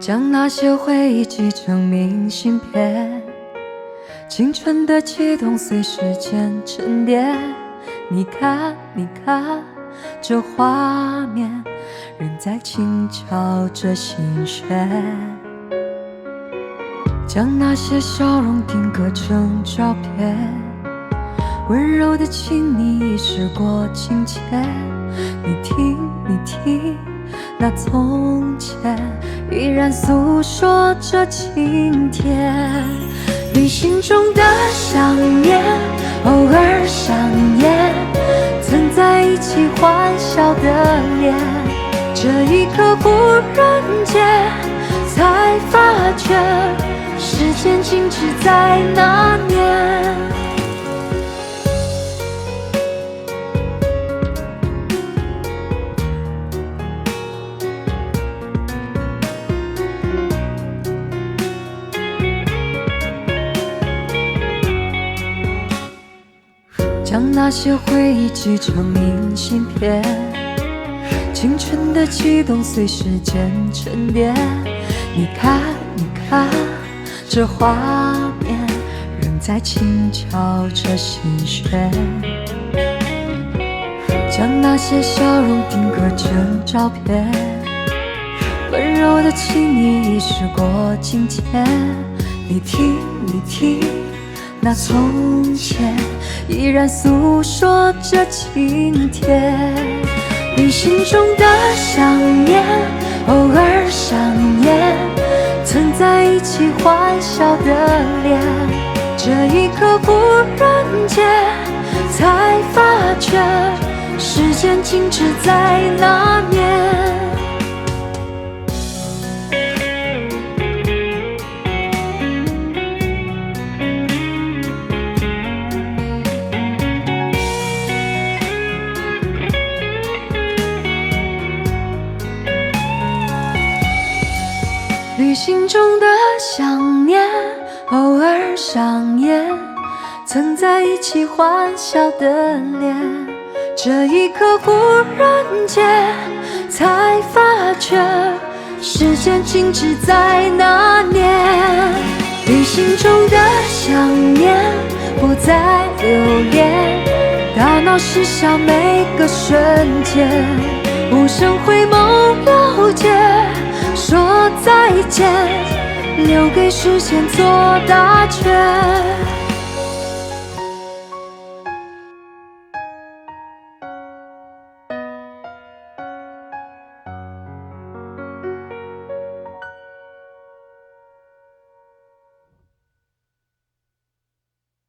將那些回憶寄成明信片，青春的悸動隨時間沉澱。你看，你看，這畫面仍在輕敲着心弦。將那些笑容定格成照片，溫柔的親昵已時過境遷。你聽，你聽，那從前依然訴說着晴天。旅行中的想念，偶爾上演，曾在一起歡笑的臉。這一刻忽然間才發覺，時間靜止在那年。將那些回憶寄成明信片，青春的悸動隨時間沉澱。你看，你看，這畫面仍在輕敲着心弦。將那些笑容定格成照片，溫柔的親昵已時過境遷。你聽，你聽，那從前依然訴說着晴天。旅行中的想念，偶爾上演，曾在一起歡笑的臉。這一刻忽然間才發覺，時間靜止在那年。旅行中的想念，偶爾上演，曾在一起歡笑的臉。這一刻忽然間才發覺，時間靜止在那年。旅行中的想念，不再留戀，大腦失效每個瞬間，無聲回眸了解，說再見，留給時間做答卷。